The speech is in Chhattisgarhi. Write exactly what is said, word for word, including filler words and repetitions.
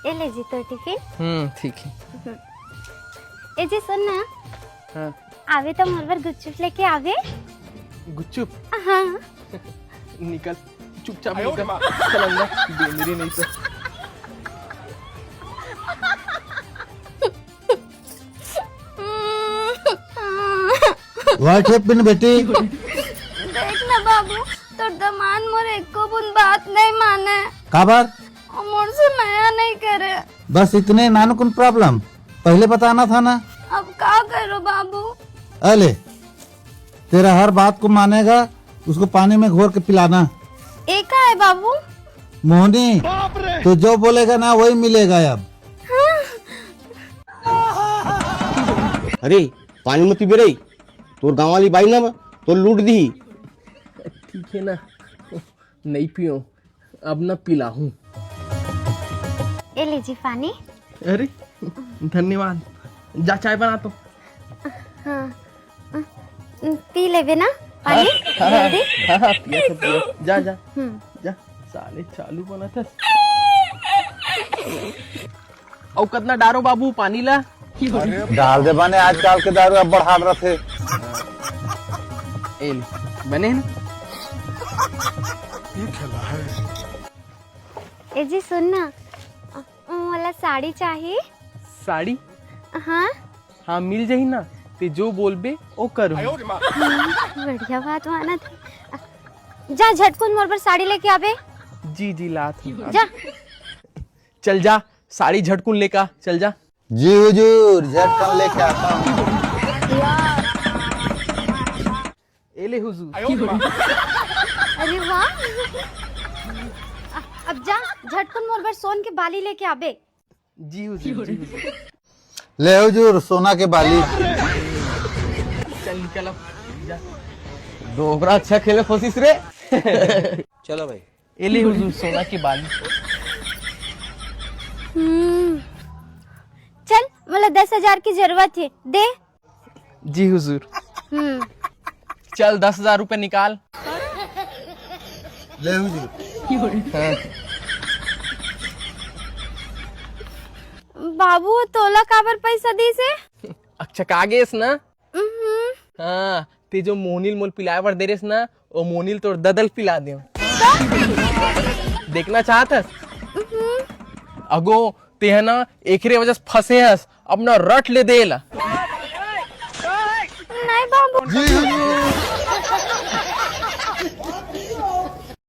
ए ले जी तोर टिफिन। हम्म, ठीक है। ए जी सुन ना, हाँ। आवे त मोर बर गुपचुप लेके आवे। गुपचुप? हाँ। निकल, चुपचाप निकल। चल अंदर, दे मेरी नहीं तो। वाह, ठेप पिन बेटी। देख ना बाबू, तोर दमांद मोर एको बुन बात नहीं माने। काबर? वो मोर से मया नहीं करे। बस इतने नानकुन प्रॉब्लम, पहले बताना था ना। अब का करो बाबू? अले, तेरा हर बात को मानेगा, उसको पानी में घोर के पिलाना। ए का है बाबू? मोहनी, तू जो बोलेगा ना वही मिलेगा अब। अरे, पानी मत पीबे रे, तोर गांव वाली बाई ना तो लूट दी। ठीक है ना, नहीं पियो, अब ना पिलाहूं। ए ले जी पानी। अरे, धन्यवाद। जा चाय बना तो। हाँ, पी लेबे ना पानी। हाँ, हाँ, जल्दी। हाँ, हाँ, पिया सब पिया। जा, जा। हम्म। जा, साले चालू बनत हस। अउ कतना डारो बाबू पानी ला? डाल दे बने, आजकल के दारू अब बढ़ा रथे। ए ले, बने है ना? ए जी सुन ना, अ, मोला साड़ी चाही। साड़ी? हाँ। हाँ, मिल जाही ना, ते जो बोलबे, ओ करूँ। हम्म, बढ़िया बात मानत हे। जा झटकुन मोर बर साड़ी लेके आबे। जी, जी, लात हूँ। जा। चल जा, साड़ी झटकुन लेका, चल जा। जी हुजूर, झटकन लेके आता हूँ। ए ले हुजूर। अरे वाह। अ-, अब जा, झटकुन मोर बर सोन के बाली लेके आबे। जी हुजूर, जी हुजूर। ले हुजूर, सोना के बाली। चल निकल अब, जा। डोकरा अच्छा खेले कोशिश रे। चलो भाई। ए ले हुजूर, सोना के बाली। हम्म। चल, मोला दस हजार की जरूरत हे, दे। जी हुजूर। हम्म। चल, दस हजार रुपए निकाल। ले हुजूर। हाँ। बाबू, तोला काबर पैसा दीस हे? अच्छा, का गेस ना? हम्म। हाँ, ते जो मोहनील मोल पिलाए बर दे रेस ना, ओ मोहनील तोर ददल पिला देव। देखना चाहत हस? हम्म। अगो, ते ह ना एकरे वजह से फंसे हस, अपना रट ले दे ला। नहीं बाबू। जी हुजूर।